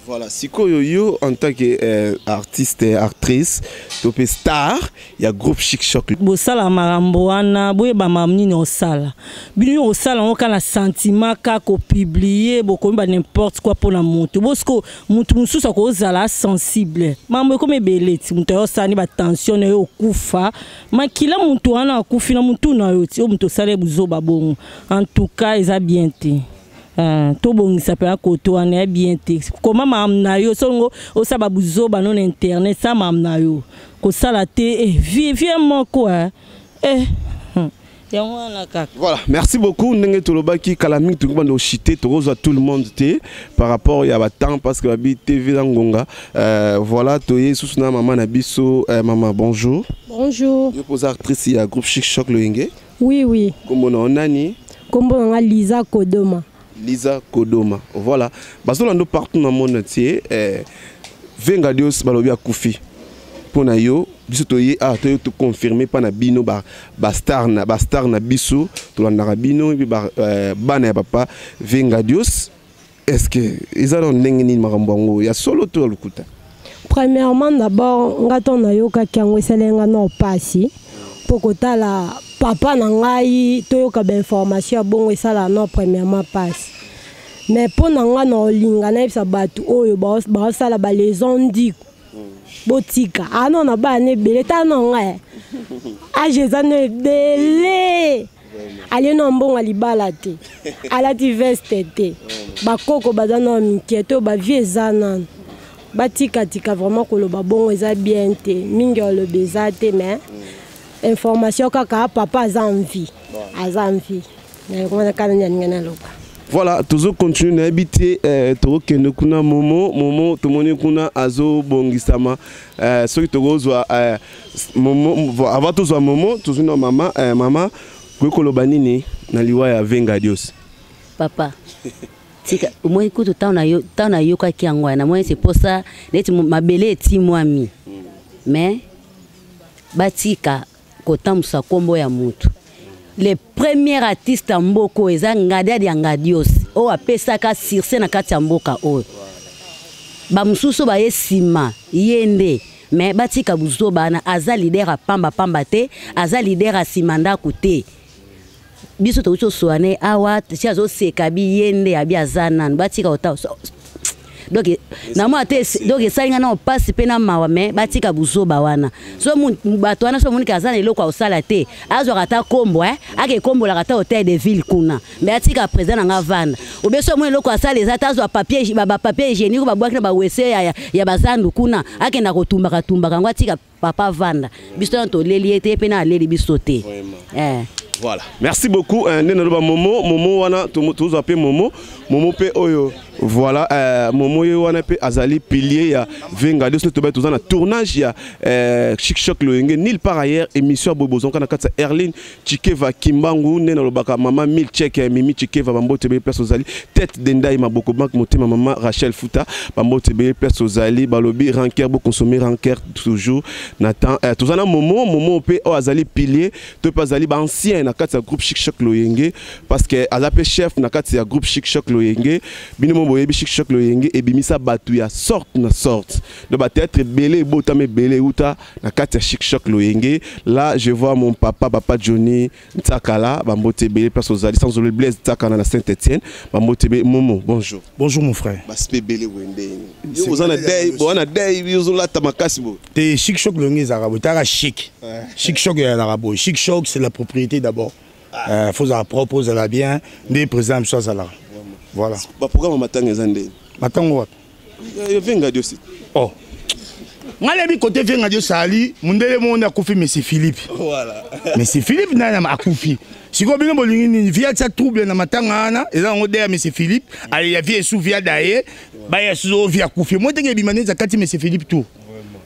Voilà, sikoyo yo en tant que artiste, actrice to mpe star ya groupe Chic Choc. Bosala makambo wana, boyeba makambo nini osala. Bino osala yango kaka na sentiment, kaka kopublier, bokomi ba n'importe quoi mpona moto. Bosiko motu mosusu akozala sensible, makambo ekomi ebele. Ti moto ayo osala ni batension na yo, okufa makila, motu wana akufi na motu na yo. Ti oyo moto osala ye buzoba bongo, en tout cas eza bien te. Tobongisa mpenza koto wana, ya bien te. Koma makambo na yo, songo osala babuzoba no na internet, sala makambo na yo, kosala te. Eh, vie moko eh. Yango wana kaka. Voilà, merci beaucoup. Ndenge tolobaki kala mingi, tokoki banda oshite, tokozwa tout le monde te par rapport ya batemps, parce que babi TV na ngonga. Voilà, toye susu na mama na biso. Mama, bonjour. Bonjour. Yo poza actrice ya groupe Chic Choc Loyenge? Oui. Kombo na nani? Kombo na nga Lisa Kodoma. Lisa Kodoma. Voilà, bazolanda partout na monde entier. Venga Dios balobi akufi, mpo na yo? Biso toye awa toye toconfirme mpa na bino bastar na bastar na biso, tolandaka bino epi bana ya papa Vengadios. Est ce que eza na ndenge nini makambo yango, ya solo to ya lokuta? Premièrement, d'abord, nga ntango nayokaki yango, esali nga na pasi, mpo kotala papa na ngai, toyoka bainformation ya bongo, esala no premièrement pasi. Mais mpo na nga, na olinga nayebisa bato oyo baosala balaison ndiku, botika ano na bana ebele. Tala na ngai, age eza no ebele, alie na mbongo ya libala te, alati veste te, bakoko baza na mike to bavie eza nano. Batikatika vraiment koloba bongo, eza bien te. Mingi oloba eza te, mais information kaka, papa aza en vie, aza en vie. Wana kaka nani aninga naloba. Voilà, tozocontinue. Nayebi te, tokokende kuna. Momo, Momo, tomoni kuna azobongisama. Soki tokozwa Momo, avant tozwa Momo, tozwi na mama. Mama, koki koloba nini na liwa ya Venga Dios? Papa, tika. Omoni kutu, ntango nayokaki yango wana, namoni se posa neti mabele etimwami. Mais batika kotambusa nkombo ya mutu. Le premier artiste ya mboka oyo eza Ngadiadi ya Ngadios, oyo apesaka succès na kati ya mboka oyo. Bamosusu baye nsima ye nde. Mais batika buzoba wana. Aza leader ya pambapamba te, aza leader ya nsima ndako te. Biso tokuti toswana awa ti azoseka bi ye nde abi aza nanu. Batika ota. Donc namona te, donc esali nga na mpasi mpe na mawa. Mais batika buzoba wana. So bato wana, so omoniki aza na eloko ya kosala te, azwaka ata kombo, ake ekombolaka ata hôtel de ville kuna. Mais atika président na nga vanda. Obe so omoni eloko asala eza te, azwa papier, bapapier hygiénique babwaki na bawese ya bazandu kuna, akenda kotumbaka tumbaka yango. Atika papa vanda. Biso wana toleli ye te, mpe na aleli biso te. Voilà, merci beaucoup. Nde naloba Momo, Momo wana tozwa mpe Momo, Momo mpe oyo. Voilà, Momo ye wana mpe azali pilier ya Venga Dios. Tobai toza na tournage ya Chic Choc Loyenge, nulle part ailleurs. Émission ya boye bozonka na kati ya Erline Chikeva Kimbangu. Nde nalobaka mama Mil Chek, Mimi Chikeva, bambote ebele place ozali. Tête dendai maboko bank motema, mama Rachel Futa, bambote ebele place ozali. Balobi ranker, boconsommer ranker toujours na temps. Toza na Momo, Momo mpe oyo azali pilier to mpe azali baancien na kati ya groupe Chic Choc Loyenge, parce que aza mpe chef na kati ya groupe Chic Choc Loyenge. Bino mo boyebi Chic Choc Loyenge ebimisa bato ya sorte na sorte, donc bathéâtre ebele ebotama ebele euta na kati ya Chic Choc Loyenge. Là je vois mon papa, papa Johnny Ntsakala, bambote ebele place ozali, sans oublier Blaise Ntsakala na Saint Étienne, bambote ebele. Momo, bonjour. Bonjour mon frère. Basipe ebele boye ndenge yo oza na dei, boza na dei, ozolata makasi boye. Te, Chic Choc Loyenge ezalaka boye. Taka chic, Chic Choc ezalaka boye. Chic Choc, c'est la propriété d'abord. Faut ozala propre, ozala bien nde président biso azalaka. Voilà. Baprogramme ya matanga eza ndeni? Matango wapi? Venga Dios. Oh, ngai nayebi kote Venga Dios ali mondele moko nde akufi, monsieur Philippe. Voilà. Monsieur Philippe nani akufi? Sikoyo bino bolingi nini? Via tia trouble na matanga wana, eza yango de ya monsieur Philippe ya vie esu via daye baya susu oyo vie akufi mo tenge ebima neti akati monsieur Philippe tout.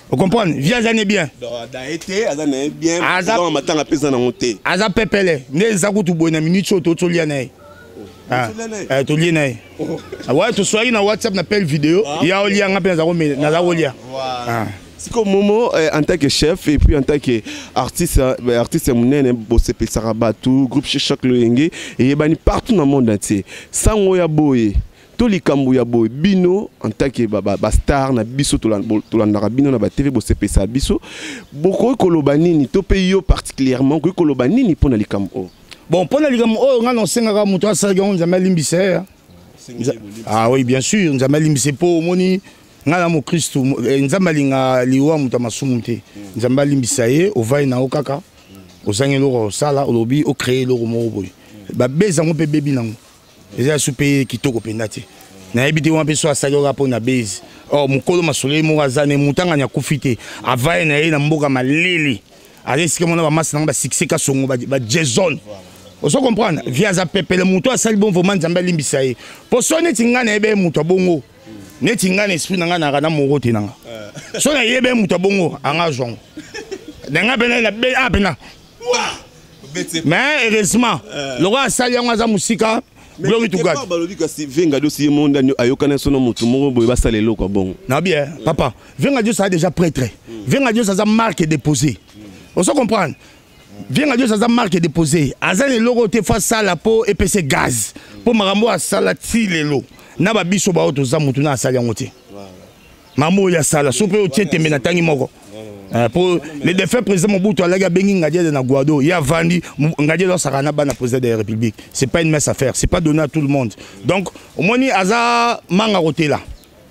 Ocomprendre, vie aza ne bien. Daye te, aza na ye bien. Aza matanga mpe eza nango te. Aza pepele nde eza kutu boye na minute oyo totolia na ye. Tolie na ye. Ouais, toswaki na WhatsApp na appel vidéo ya olia, nga mpe naza kolia. Sikoyo Momo, en tant que chef et puis en tant que artiste, artiste monene, bosepelisaka bato, groupe Chic Choc Loyenge eyebani partout na monde entier. Sango ya boye to likambo ya boye, bino en tant que bastar na biso, tolandaka bino na batv, bosepelisa biso, bokoki koloba nini? To mpe yo particulièrement, okoki koloba nini mpona likambo oyo? Bon, mpona likambo oyo, ngai nasengaka moto asalaki yango, Nzambe alimbisa ye. Ah oui, bien sûr, Nzambe alimbisa, mpo omoni ngai na mokristu, Nzambe alinga liwa moto ya masumu te. Nzambe alimbisa ye. Ovai na yo kaka ozangi eloko osala, olobi ocréer eloko moko boye, babeza yango mpe bebi nango eza ya su mpe kitoko mpenza te. Nayebi te wana mpe so asali oka mpo na base or mokolo masolo ye moko aza ne mutangani akufi te, avaye na ye na mboka malili, aza esika mona bamasi nanga basuccès Kasongo, bajason. Ozo comprendre, vie aza pepele. Moto asali bon, vraiment Nzambe alimbisa ye, mpo so neti ngai nayebe ye moto abongo, neti ngai na esprit na ngai nayaka na moko te nanga, so nayebe ye moto abongo anga azwango na ngai pena na pena. Mais heureusement, lokola asali yango, aza mosika. Glory to God. Balobi kasi Venga Dios ye monde ayokana so na motu moko boye, basala eloko ya bongo. Na bien, papa Venga Dios aza déjà prêtre. Vieux Ngadios aza marque déposée. Ozo comprendre? Vieux Ngadios aza marque déposée. Aza na eloko te fo asala mpo epese gaz. Mpo makambo asala ti lelo. Na ba biso ba oyo toza mutu na asali yango te. Makambo oyo asala so mpe otie tembe na tangi moko. Po le défunt président Mobutu alaki abengi Ngadiadia na Guado, ye avandi Ngadiadia osaka na bana président de la République. C'est pas une mince affaire, c'est pas donné à tout le monde. Donc omoni aza manga kotela.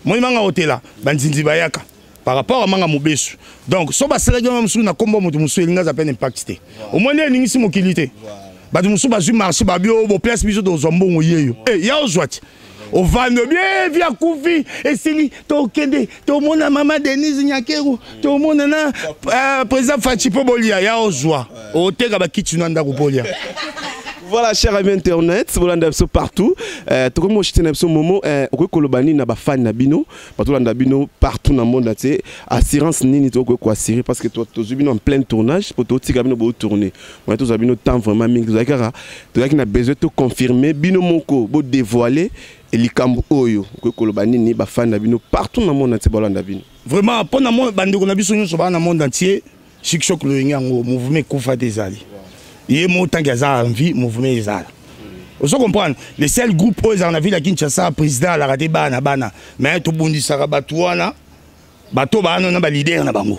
Omoni manga kotela, banzinzi bayaka par rapport à manga mobesu. Donc so basalaki wana mosusu na kombo moto mosusu elingi aza pe na impact te. Omoni elingisi mokili te. Bato mosusu bazwi marché babi oyo boplace biso tozwa mbongo yeyo. Eh, ya ozwa ti. Ovandi obi eh, vi akufi esili tokende tomona mama Denise Nyakeru tomona na président Fatshi mpo bolia ya ozwa oteka bakiti na ndako bolia. Voilà, chers amis internet, bolanda biso partout. Tokomi koshite na biso momo, okoki koloba nini na bafani na bino, bato bolanda bino partout na monde entier. Assurance nini tokoki koassurer parce que tozwi bino en plein tournage, po totika bino bo tourner. Moi tozwa bino temps vraiment mingi, tozalaki kaka, tozalaki na besoin to confirmer bino moko bo dévoiler likambo oyo. Okoki koloba nini bafani na bino partout na monde entier bolanda bino. Vraiment, pona mo bandeko na biso nyonso ba na monde entier, Chic Choc loyenge yango mouvement ekufa te ezali. Ye mo tant qu'il a envie mouvement ezala. Ozo comprendre le seul groupe oyo ezala na ville ya Kinshasa président alaka te bana bana mais tobundisaka bato wana bato baano na ba leader na bango.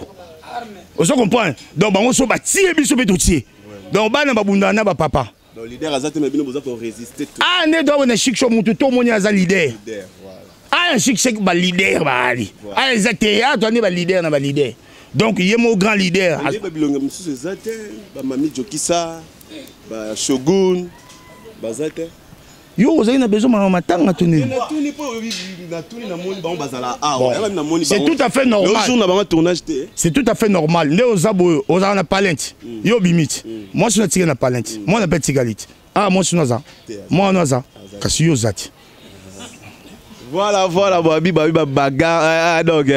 Ozo comprendre donc bango so batie biso pe totie. Donc bana babundana na ba papa. Donc leader aza te mais bino boza ko résister tout. Ah nde to na Chic Choc mutu to moni aza leader. Leader, voilà. Ah Chic Choc ba leader ba ali. Ah eza te ah to nde ba leader na ba leader. Donc il est mon grand leader. Il ba bilonga mususu eza te, ba mami Jokisa, ba Shogun, baza te. Yo ozali na besoin makambo matanga to nini? Natuni po natuni na moni bango bazala awa. Bon. Na moni C'est tout à fait normal. Le jour na bango tournage te. C'est tout à fait normal. Nde oza boyo, ozala na palente. Yo bimiti. Moi suna tika na palente. Moi na pe tikaliti. Ah moi suna za. Moi na za. Kasi yo zati. Voilà, voilà, babi, babi, ba bagarre, donc,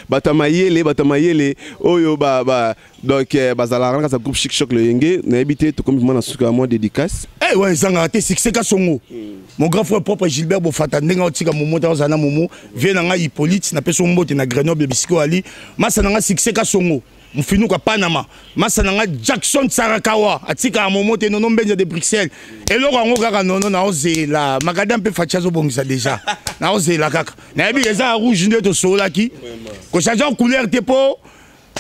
batamayele, batamayele, oyo, ba, ba, donc, bazala, ranga, sa groupe Chic Choc, le Yenge, na habité, tout comme moi, na suka, moi, dédicace. Eh, ouais, zanga, te succès ka songo. Mon grand frère propre Gilbert Bofata, ndenga otika momo, ta ozana momo, viens nanga Hippolyte, na peso mbote na Grenoble, bisiko ali, masa nanga succès ka songo. Mfinu ka Panama, masa nanga Jackson Sarakawa, atika momo te nono mbenza de Bruxelles. Eloko yango kaka nono na ozela, makadam pe facha zo bongisa déjà. Na ozela kaka. Na yebi eza rouge nde to solaki. Ko changer couleur te po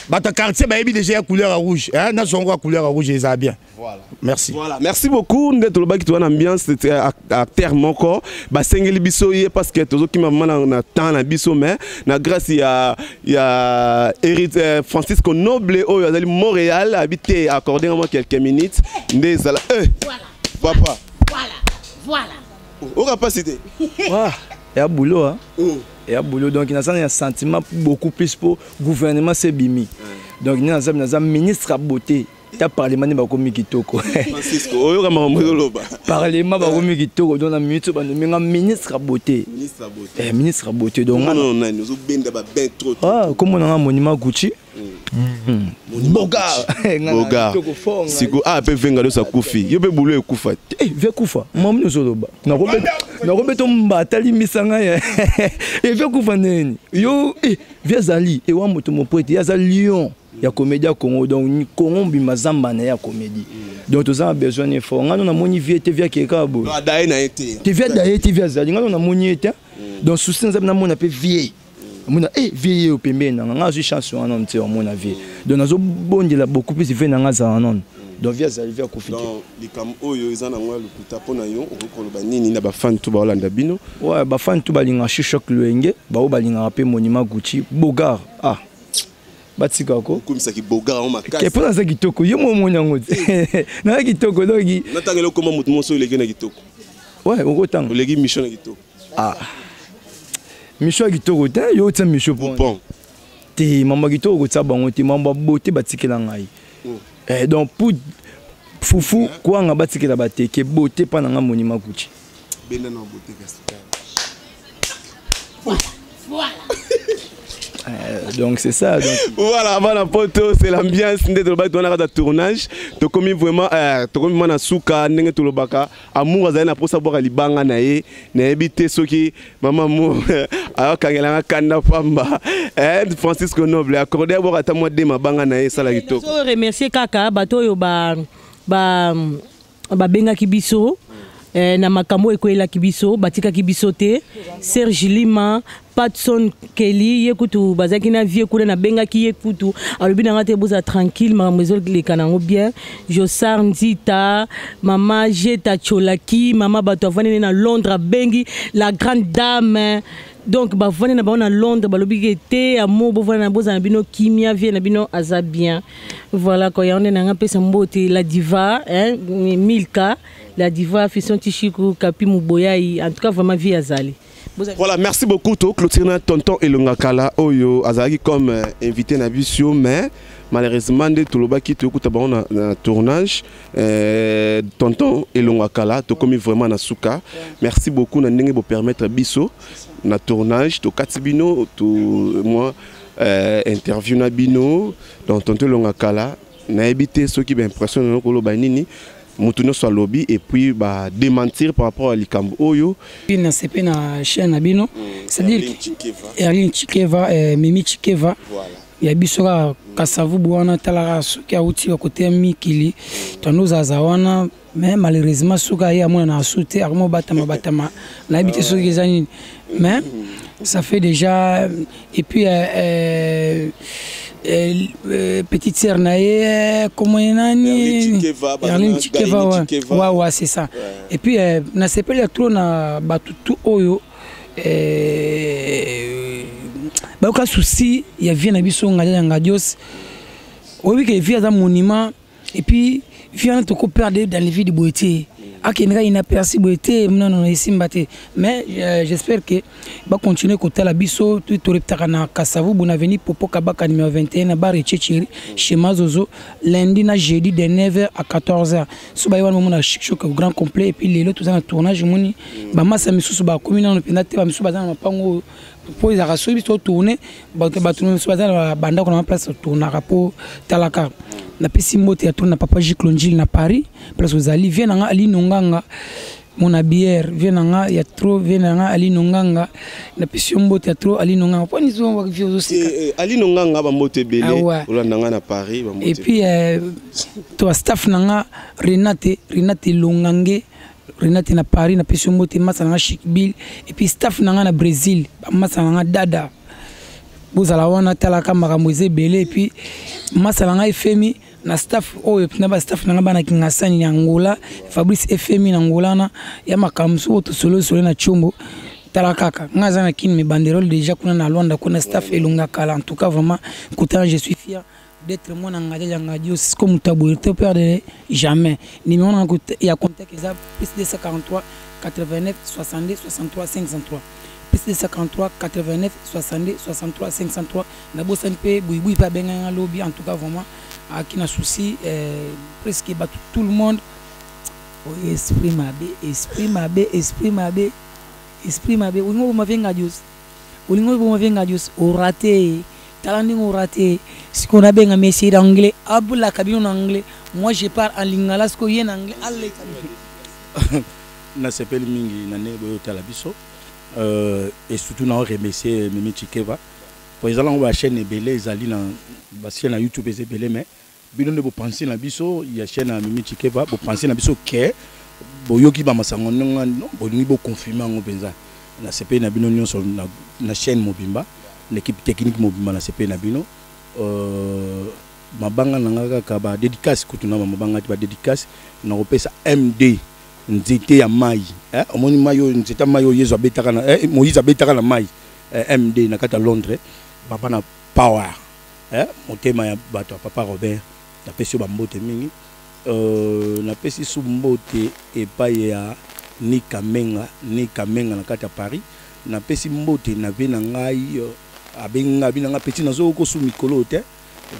bato quartier ba yebi déjà ya couleur rouge, hein, na zongo couleur rouge eza bien. Voilà. Merci. Voilà, merci beaucoup nde tolobaki to na ambiance acteur moko ba sengeli biso ye parce que tozo kima mama na temps na biso mais na grâce ya ya Eric Francisco Noble oyo azali Montréal habité accordé moi quelques minutes nde zala Voilà. Papa. Voilà. Voilà. Oka pas cité. Ah, ya boulot hein. Ya boulot donc na un sentiment beaucoup plus pour gouvernement c'est bimi. Donc ni na ministre à beauté. Ta parlement ne bakomi kitoko. Francisco, oyo kama mozoloba. Parlement bakomi kitoko donc na minute ba nominga ministre à beauté. Ministre à beauté. Eh ministre à beauté donc non non non, nous benda ba ben trop. Ah, comme on a un monument Gucci. Boga. Boga. Siko ah pe venga do sa kufi. Yo pe boulot ekufa. Eh ve kufa. Mamu nozoloba. Na robeto mbatali misanga ya. Eh ve kufa neni. Yo eh viezali e wa moto mo poete ya lion. Ya comédie Congo donc Congo bima zamba na ya comédie donc toza besoin de fort ngano na moni vie te via keka bo non daye na été te via daye te via zali ngano na moni été donc souci nzambe na mona pe vie mona eh vie yo pembe na nga zu chance wana nte o mona vie donc nazo bondela beaucoup plus vie na nga za non donc via zali via kofite donc likam oyo eza na ngwa lokuta pona yo okoloba nini na ba fan tout ba Hollanda bino ouais ba fan tout balinga Chic-Choc Loenge ba o balinga pe monument Gucci Bogar ah batika ko komisaki Bogar en makasi ke pona za kitoko yo mo moni yango te na kitoko donc natangelo koma mutu moso eleki na kitoko ouais okotanga oleki mission na kitoko ah mission ya kitoko te yo tia mission po te mama kitoko kotia bango te mama beauté batikela ngai eh donc pour fufu kwanga batikela bateke beauté pa na nga monument Gucci benda na beauté kasi voilà. Donc c'est ça. Donc. Voilà, voilà, poto, c'est l'ambiance. Nous avons un tournage. Nous avons vraiment, nous avons souka, nous avons amour, nous avons pour savoir libanga na ye, na habité ceux qui maman amour, Ayokangelanga kanda pamba. Eh, Francisco Noble, accordé abwaka ata mwa de mabanga na ye esala kitoko. Nazo remercier kaka bato oyo ba ba babengaki biso eh, na makambo oyo ekweyelaki biso, batikaki biso te. Serge Lima, Patson Kelly, ye kutu bazalaki na vie kuna, nabengaki ye kutu alobi na nga te bozala tranquille, makambo ezoleka nango bien. Josar Nzita, mama Jeta Cholaki, mama bato avandi ne na Londres, abengi la grande dame. Donc bavandi na bango na Londres, balobi ke te amo bovanda na bozala na bino kimia, vie na bino aza bien. Voilà quoi, yango nde na nga pesa mbote la diva, hein, Milka, la diva Fiston Tishiku, Kapi Muboyayi, en tout cas vraiment vie azali. Voilà, merci beaucoup. To clôture na tonton Elonga Kala oyo azalaki comme invité na biso, mais malheureusement nde tolobaki tokuta bango na tournage. Tonton Elonga Kala tokomi vraiment na suka. Merci beaucoup na ndenge bo permettre biso na tournage tokati bino to moi interview na bino. Donc tonton Elonga Kala nayebi te soki ba impression na koloba nini mutu nyonso alobi et puis ba démentir par rapport à likambo oyo. Puis na sepe na chaîne na bino, c'est-à-dire Erline Chikeva, Mimi Chikeva. Voilà. Ya biso kaka Kasavubu wana talaka soki awuti ya koteya mikili, tondo zaza wana, mais malheureusement soki aye amona na asu te, akoma obatama batama, nayebi te soki eza nini, mais ça fait déjà. Et puis petite sœur na ye, comment ye nani? Erline Chikeva, ouais. Ouais, ouais, c'est ça. Et puis na sepeli ya trop na bato tout oyo bayoka souci ya vie na biso Ngadia ya Ngadios. Oyebi ke vie aza monument, et puis vie wana toko perdre dans les vies de boye te, akende kaka inaperçu boye te, non, esimba te. Mais j'espère que ba continuer kotala biso. Torepetaka na Kasavubu na avenue Popo Kabaka numéro 21 na bar Echechiri chez Mazozo, lundi na jeudi de 9h à 14h. So baye wana momona chic choc au grand complet. Et puis lelo toza na tournage, moni bamasa misusu bakomi nano mpenza te, bamisusu baza na mapango oyo po ezalaka soki biso tourne, bato misusu baza na bandako na place tournaka. Po talaka, napesi mbote ya tourne na papa Giclo Njili na Paris, place ozali vie na nga Alino Nganga, mon habilleur, vie na nga ya trop, vie na nga Alino Nganga, napesi yo mbote ya trop Alino Nganga. Po nizo vie ozoseka. Alino Nganga, bambote ebele. Ah ouais. Olanda nga na Paris, bambote. Et puis to staff na nga Renate, Renate Longange, Renate na Paris, napesi yo mbote, masa na nga Chic Bill, et puis staff na nga na Brésil, masa na nga Dada, bozala wana, talaka makambo eza ebele. Et puis masa na nga Efemi na staff oyo, na ba staff na nga bana Kingasani na Angola, Fabrice Efemi na Angola na ya makambo mosusu oyo tosolo solo na Tshombo. Tala kaka nga aza na Kin, mes banderoles déjà kuna na Luanda, kuna staff Elonga Kala. En tout cas vraiment kutana, je suis fier d'être mwana Ngadia ya Ngadios comme moto ya boye te perdre jamais. Numéro na nga ya contact eza plus 243 89 62 63 503, plus 243 89 62 63 503. Nabosani mpe buibui mpe abengaki nga lobi. En tout cas vraiment aki na souci, presque bato tout le monde oyo esprit mabe, esprit mabe, esprit mabe, esprit mabe. Olingi oboma vie Ngadios, olingi oboma vie Ngadios, orate. Tala ndenge orate. Sikoyo nabenga monsieur d'anglais, abulaka bino na anglais, moi je parle en lingala. Sikoyo ye na anglais aleka. Nasepeli mingi na ndenge boyotala biso, et surtout na remercier Mimi Chikeva po ezala yango bachaîne ebele ezali na bachaîne na YouTube eza ebele, mais bino nde bopense na biso ya chaîne ya Mimi Chikeva, bopense na biso ke boyoki bamasango ndenge wana, non, bolingi boconfirme yango mpenza. Nasepeli na bino nyonso na chaîne mobimba, na équipe technique mobimba, nasepeli na bino. Mabanga na nga kaka badédicace kutu na bamabanga te, badédicace nakopesa MD nzete ya mai, eh, omoni mai oyo, nzete ya mai oyo Yesu abetaka na, eh, Moïse abetaka na mai, eh, MD na kati ya Londres, papa na power, eh, motema ya bato ya papa Robert, napesi yo bambote mingi. Napesi su mbote epai ya Nika Menga, Nika Menga na kati ya Paris. Napesi mbote na vie na ngai, abengi ngai, abi na ngai petit, nazoyoka su mikolo te,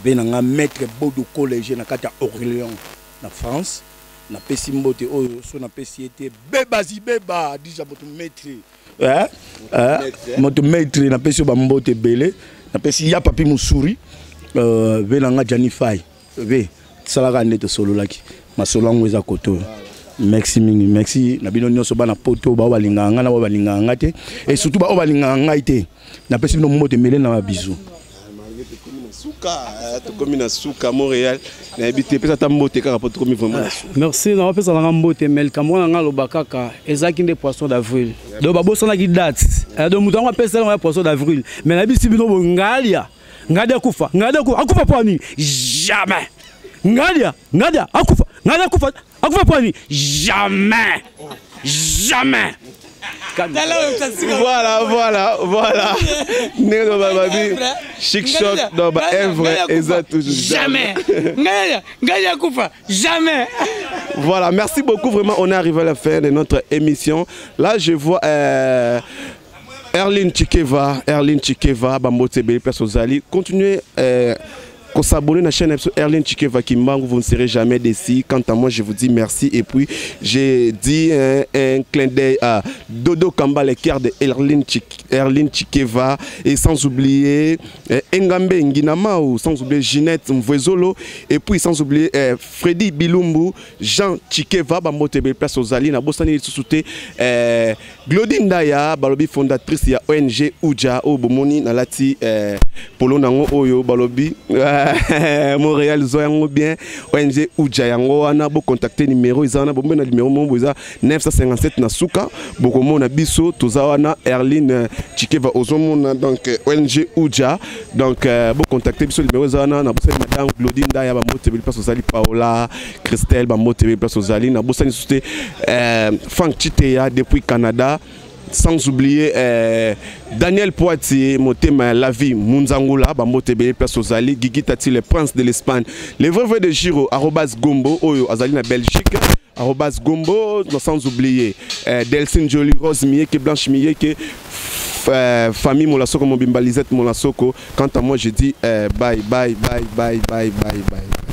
vie na ngai maître Bodo College na kati ya Orléans na France. Napesi mbote oyo so napesi ye te beba zibeba dija moto maître, eh, eh, moto maître, napesi yo bambote ebele. Napesi ya papi Musuri, ve na nga Jani Fai, ve salaka nde tosololaki masolo yango eza koto oyo. Merci mingi, merci na bino nyonso bana poto, bao balingaka ngai na bao balingaka ngai te, et surtout bao balingaka ngai te. Napesi bino mbote mele na babizu. Tokomi na suka. Montréal, nayebi te, pesa ata mbote kaka po tokomi vraiment na suka. Merci. Naopesa nanga mbote, mais likambo wana nga aloba kaka ezalaki nde poisson d'avril, donc babosanaki date. Donc moto yango apesaki yango ya poisson d'avril, mais nayebisi bino boye: Ngalia, Ngadia akufa, Ngadia akufa, akufa mpo nini? Jamais Ngadia, Ngadia akufa, Ngadia akufa, akufa mpo nini? Jamais, jamais. Voilà. Ndenge babi Chic Choc dans ba œuvre eza toujours jamais ngai akufa, jamais. Voilà, merci beaucoup vraiment. On est arrivé à la fin de notre émission. Là, je vois Erline Chikeva, Erline Chikeva, bambote ebele place ozali. Continuez s'abonner à la chaîne Erline Chikeva Kimbangu, vous ne serez jamais déçus. Quant à moi, je vous dis merci. Et puis, j'ai dit un clin d'œil à Dodo Kamba, le cœur de Erline Chikeva. Et sans oublier Engambe Nginama, sans oublier Ginette Mvezolo. Et puis, sans oublier Freddy Bilumbu, Jean Chikeva, bambote place ozali, nabosani lisusu Glodine Ndaya, balobi fondatrice ya ONG Uja, oyo bomoni nalati polo nango oyo, balobi Montréal zo yango bien. ONG Uja yango wana, bocontacte numéro eza wana, bombe na numéro moko eza 957 na suka, bokomona biso toza wana. Erline Chikeva ozomona, donc ONG Uja, donc bocontacte biso, numéro eza wana. Nabosani madame Glodine Ndaya, bambote ebele place ozali. Paola Christelle, bambote ebele place ozali. Nabosani lisusu te Frank Chiteya depuis Canada, sans oublier Daniel Poitier, Motema La Vie, Munzangula, bambote ebele place ozali, Gigi Tati, le prince de l'Espagne, le vrai vrai de Giro, arobas Gombo, oyo azali na Belgique, arobas Gombo, sans oublier Delcine Jolie, Rose Mieke, Blanche Mieke, famille Molasoko, Mobimba Lisette Molasoko. Quant à moi, je dis bye, bye, bye, bye, bye, bye, bye.